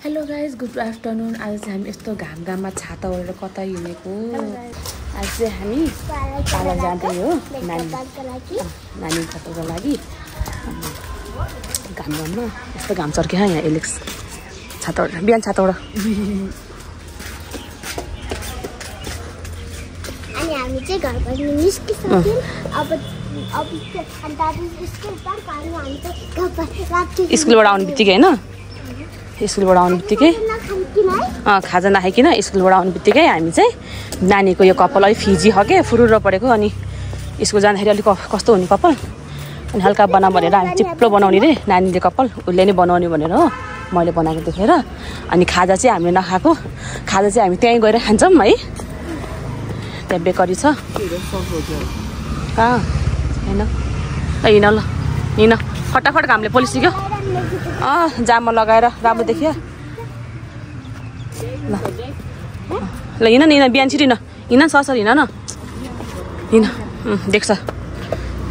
Hello guys, good afternoon. आज चाहिँ हामी यस्तो घाममा छाता ओढेर कता हिँडेको। आज चाहिँ हामी पार्लर जाँदै हो नानी छाताको लागि। घाममा यस्तो घाम चर्क्यो यहाँ एलेक्स छाता ओढेर बिहान छाता ओढ। अनि हामी चाहिँ घरबाट निस्किसक्यौँ। स्कुलबाट आउने बित्तिकै होइन, स्कुलबाट आउने बित्तिकै खाजा नखाइकन स्कुलबाट आउने बित्तिकै हामी चाहिँ नानीको यो कपाल अलिक फिजी हो क्या, फुरुर परेको। अनि स्कुल जाँदाखेरि अलिक कस्तो हुने कपाल, अनि हल्का बना भनेर हामी चिप्लो बनाउने रे नानीले कपाल, उसले नै बनाउने भनेर हो मैले बनाएको देखेर। अनि खाजा चाहिँ हामीले नखाएको, खाजा चाहिँ हामी त्यहीँ गएर खान्छौँ है। त्यहाँ बेकरी छ कहाँ होइन, हिँड ल हिँड, फटाफट घामले पोलिसक्यो। जामा लगाएर राम्रो देखियो। ल हिँड न, हिँड बिहान छिटो हिँड, हिँड ससर हिँड न, हिँड देख्छ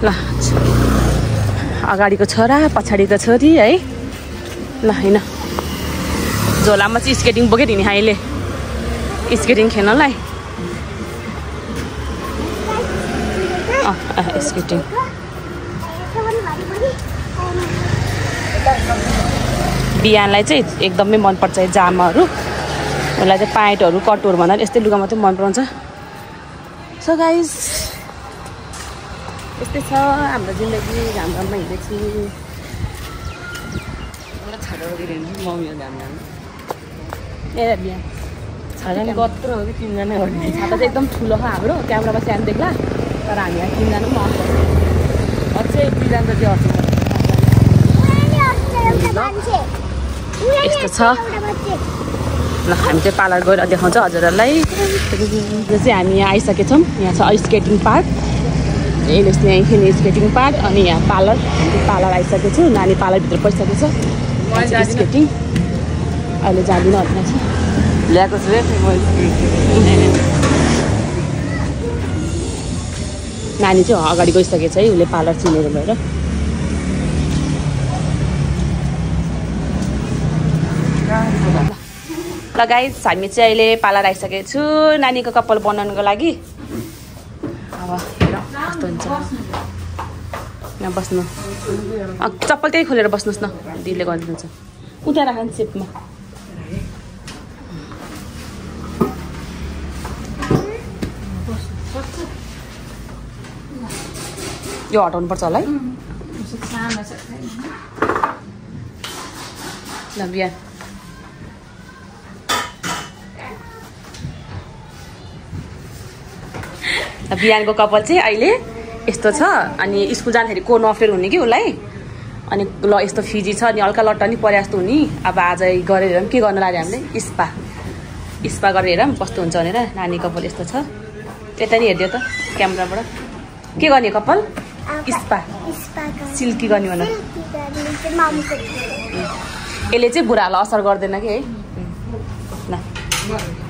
ल। अगाडिको छोरा पछाडिको छोरी है। ल हिँड, झोलामा चाहिँ स्केटिङ बोकेर हिँड्ने अहिले, स्केटिङ खेल्नलाई। स्केटिङ बिहानलाई चाहिँ एकदमै मनपर्छ जामाहरू। उसलाई चाहिँ प्यान्टहरू कटोर भन्दा यस्तै लुगा मात्रै मन पराउँछ। सो गाइस यस्तै छ हाम्रो जिन्दगी, घाममा हिँडेछु। मम्मी घाम ए बिहान छजना कत्रो हो कि तिनजना हो। छाता चाहिँ एकदम ठुलो छ हाम्रो, क्यामेरामा सानो देख्ला, तर हामी यहाँ तिनजना पनि आउँछ। अझै दुईजना त त्यो यस्तो छ। ल हामी चाहिँ पार्लर गएर देखाउँछ हजुरहरूलाई। यो चाहिँ हामी यहाँ आइसकेछौँ। यहाँ छ स्केटिङ पार्क, यसले यहाँ खेल्ने स्केटिङ पार्क। अनि यहाँ पार्लर, हामी पार्लर आइसकेको छु। नानी पार्लरभित्र पसिसकेको छ। स्केटिङ अहिले जाँदिनँ भन्ने छ, ल्याएको छु नानी चाहिँ अगाडि गइसकेको छ है, उसले पार्लर चिनेर गएर। ल गाइस हामी चाहिँ अहिले पार्लर आइसकेको छु नानीको कपाल बनाउनुको लागि। अब हेर कस्तो हुन्छ। यहाँ बस्नु, चप्पल त्यही खोलेर बस्नुहोस् न, दिदीले गरिदिनुहुन्छ। उता राख सेपमा। यो हटाउनु पर्छ होला है। ल बिहान बिहानको कपाल चाहिँ अहिले यस्तो छ। अनि स्कुल जाँदाखेरि को नअप्ठ्यारो हुने कि उसलाई। अनि ल यस्तो फिजी छ, अनि हल्का लट्टा नि परे जस्तो हुने। अब आज गरेर हेरौँ के गर्नु लाग्यो हामीले, स्पा गरेर हेरौँ कस्तो हुन्छ भनेर। नानी कपाल यस्तो छ, यता नि हेरिदियो त क्यामेराबाट। के गर्ने कपाल स्पा सिल्की गर्ने भन। यसले चाहिँ बुढालाई असर गर्दैन कि है। ल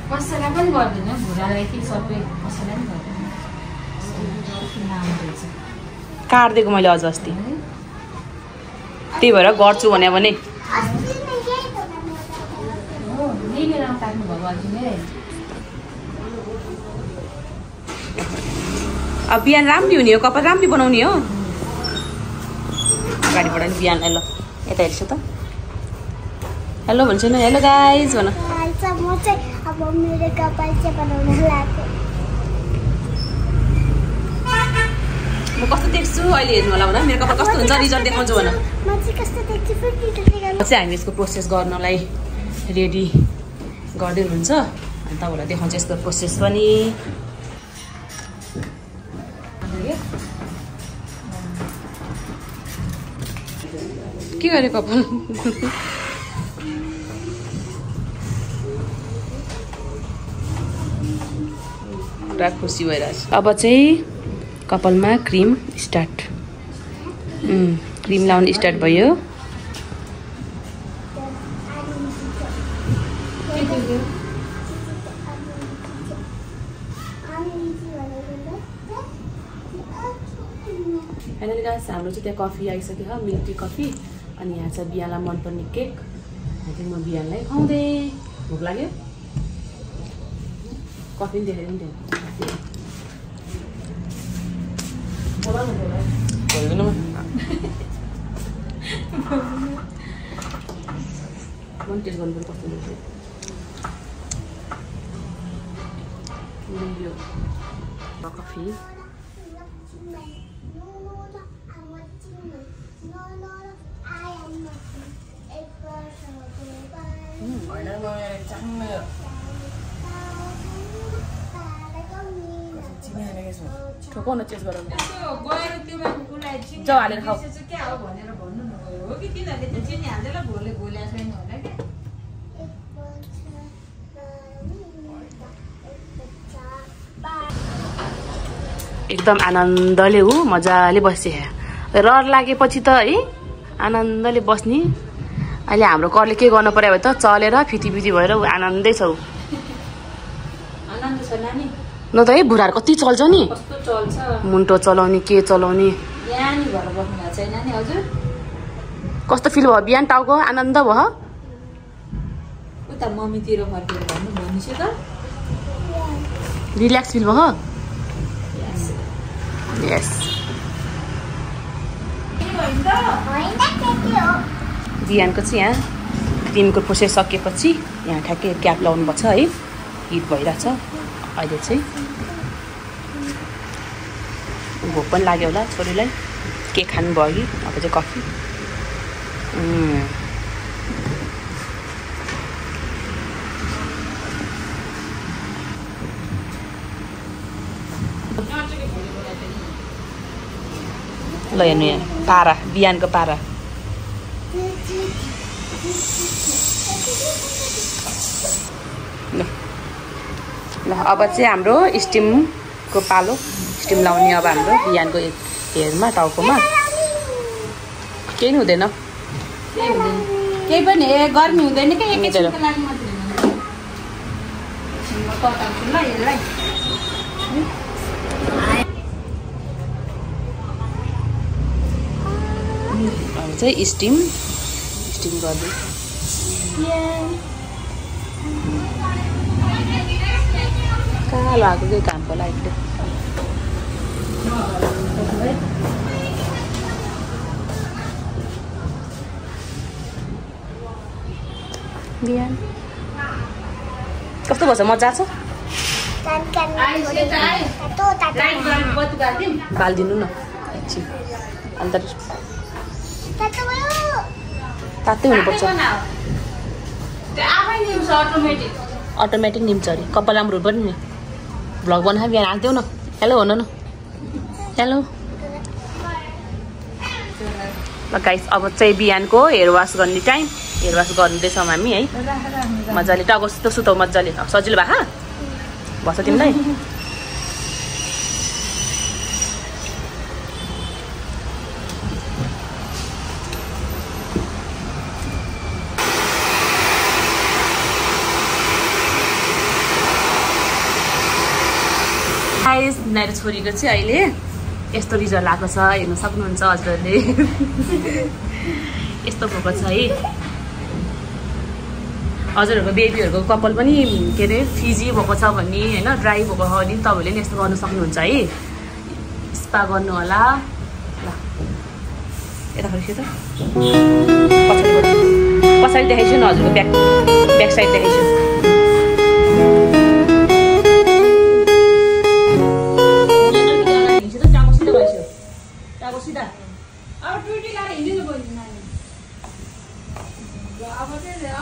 कसैलाई पनि गर्दैन, बुढालाई कि सबै कसैलाई पनि गर्दैन। काटिदिएको मैले अझ अस्ति, त्यही भएर गर्छु भने अब बिहान राम्री हुने हो, कपाल राम्री बनाउने हो। अगाडिबाट नि बिहानलाई ल यता हेर्छु त, हेलो भन्छ न, हेलो गाइज भन। म कस्तो देख्छु अहिले हेर्नु होला भन, मेरो कपाल कस्तो हुन्छ रिजल्ट देखाउँछु भन। चाहिँ हामी यसको प्रोसेस गर्नलाई रेडी गर्दै हुनुहुन्छ। अनि तपाईँहरूलाई देखाउँछु यस्तो प्रोसेस पनि। के गरे कपाल पुरा खुसी भइरहेछ। अब चाहिँ कपालमा क्रिम स्टार्ट, क्रिम लाउनु स्टार्ट भयो। फाइनली गाइस हाम्रो चाहिँ त्यहाँ कफी आइसक्यो, मिल्क टी कफी। अनि यहाँ छ बिहालाई मनपर्ने केक, म बिहानलाई खुवाउँदै भोक लाग्यो कफी पनि देखेर नि बोल्दैन म टेस्ट गर्नु पर्छ कस्तो कफी ठोकाउन चेस्ट गरौँ जाऊ हालेर खाऊ एकदम आनन्दले ऊ मजाले बसे रहर लागेपछि त है आनन्दले बस्ने अहिले हाम्रो करले के गर्नु पर्यो भने त चलेर फिटी भएर आनन्दै छ आनन्द छ नानी न त है बुढाहरू कति चल्छ नि कस्तो चल्छ मुन्टो चलाउने के चलाउने यहाँ नि घर बस्नु भएको छैन नि हजुर कस्तो फिल भयो बिहान टाउको आनन्द भयो उता मम्मीतिर फर्केर भन्नु भनिसु त रिल्याक्स फिल भयो यस बिहानको चाहिँ यहाँ क्रिमको प्रोसेस सकेपछि यहाँ ठ्याक्कै क्याप लाउनुपर्छ है हिट भइरहेछ अहिले चाहिँ भोक पनि लाग्यो होला छोरीलाई के खानुभयो कि अब चाहिँ कफी ल हेर्नु यहाँ पारा बिहानको पारा ल अब चाहिँ हाम्रो स्टिमको पालो स्टिम लाउने अब हाम्रो बिहानको हेरमा टाउकोमा केही हुँदैन केही पनि गर्मी हुँदैन कि एकैछिनको लागि मात्रै ल यसलाई अब चाहिँ स्टिम गर्दै कालो आएको के कामको लाइटले बिहान कस्तो भएछ मजा छ बालिदिनु न एकछिन अन्त तातै हुनुपर्छ अटोमेटिक निम्छ अरे कपाल राम्रो पनि नि भ्लग बनाए बिहान हालिदेऊ न हेलो हुनु न हेलो ल गाइस अब चाहिँ बिहानको हेयर वास गर्ने टाइम हेयर वास गर्दैछौँ हामी है मजाले टाउको सुतौ मजाले सजिलो भए बस तिमीलाई मेरो छोरीको चाहिँ अहिले यस्तो रिजल्ट आएको छ हेर्नु सक्नुहुन्छ हजुरहरूले यस्तो भएको छ है हजुरहरूको बेबीहरूको कपाल पनि के अरे फिजी भएको छ भने होइन ड्राई भएको छ भने तपाईँहरूले नि यस्तो गर्नु सक्नुहुन्छ है स्पा गर्नु होला ल यता फर्कियो त पछाडि देखाइछु न हजुरको ब्याक साइड देखाइछु सीधा अब ड्युटी गरेर हिँड्नु पर्छ नानी अब चाहिँ